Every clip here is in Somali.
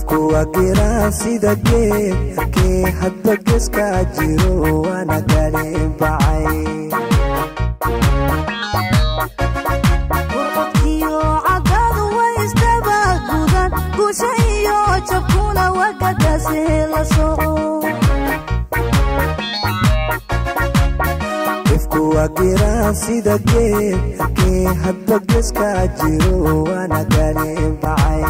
Ifku waa giraan sida geedkii hadba geeska jiro, waana galin bacay. Gurcudkiyo cadadu way isdaba gudan, guusha iyo jabkuna wagadaase la soco. Ifku waa giraan sida geedkii hadba geeska jiro, waana galin bacay.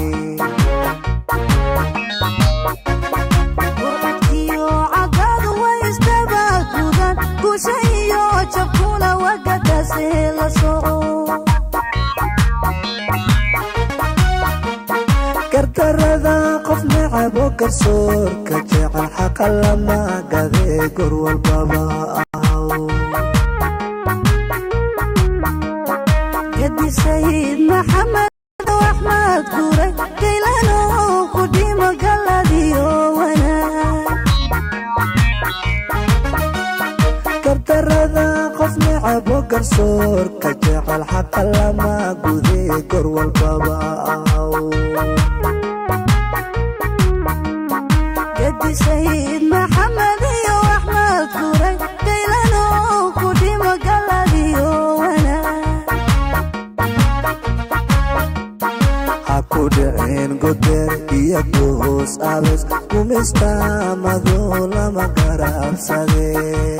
Gurcudkiyo cadadu way isdaba gudan, guusha iyo jabkuna wagadaase la soco. Gardarada qof necabo, garsoorka jecel, xaqa lama gadee, gor walbaba ahaw. Gadi Sayid Maxamed Axmed Guray Gaylano ku dhimo galadiyo wanaag. Gardarada qof necabo, garsoorka jecel, xaqa lama gudee, gor walbaba ahaw. Gadi Sayid Maxamed iyo Axmed Guray Gaylano ku dhimo galadiyo wanaag. Ha ku dhicin godeer iyo goos abes, gumista madow lama garabsadee.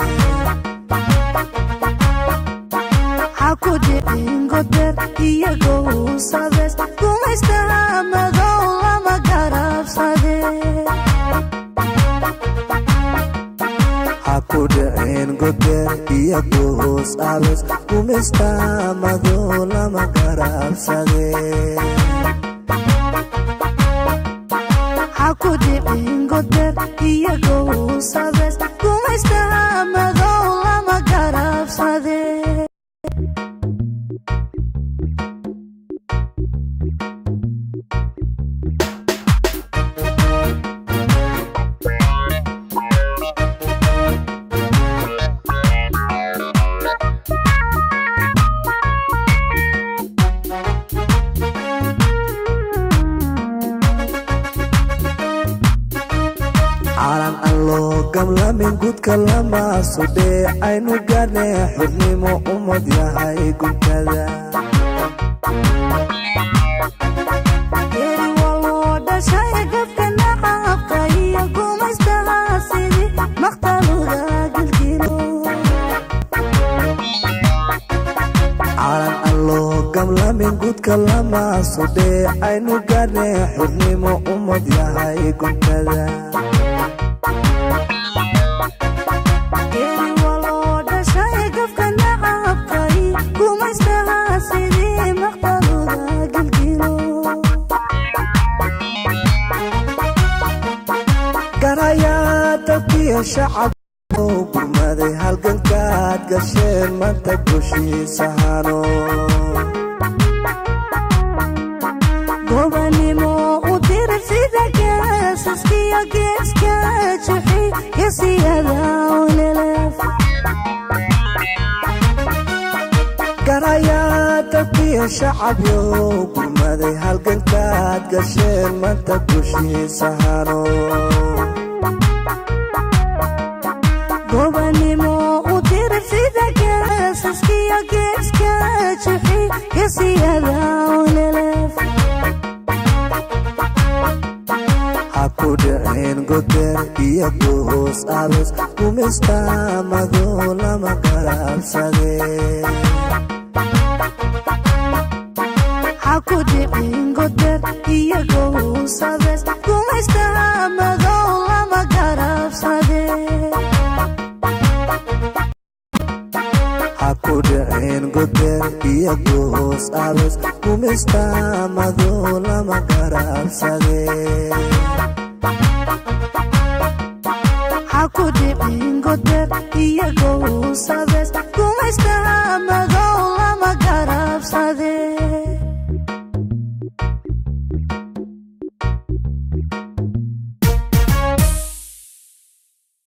Ha ku dhicin goder iyo gowsades, gumaystaha madow lama garabsade. Ha ku dhicin godeer iyo goos abes, gumista madow lama garabsadee. Ha ku dhicin goder iyo gowsades, gumaystaha madow lama garabsade. Calan aan loo gamlamin gudka lama sudhee, aynu gaadhne xurnimo, ummad yahay guntada. Geeri waa loo dhashay gafka nacabka iyo gumaystaha sidii maqtaluga gilgilo. Calan aan loo gamlamin gudka lama sudhee, aynu gaadhne xurnimo, ummad yahay guntada. Geeri waa loo dhashay gafka nacabka iyo gumaystaha sidii maqtaluga gilgilo. Garayaa dalkiyo shacab gurmaday, halgankaad gasheen maanta gushiisahano. Gobanimo u dirir sida geesaskiyo geeska juxi gesiyada olelef. Garayaa dalkiyo shacabyo gurmaday, halgankaad gasheen maanta gushiisahano. Gobanimo u dirir sida geesaskiyo geeska juxi gesiyada olelef. Ha ku dhicin godeer iyo goos abes, gumista madow lama garabsadee. Ha ku dhicin goder iyo gowsades, gumaystaha madow lama garabsade. Ha ku dhicin godeer iyo goos abes, gumista madow lama garabsadee. Ha ku dhicin goder iyo gowsades, gumaystaha madow.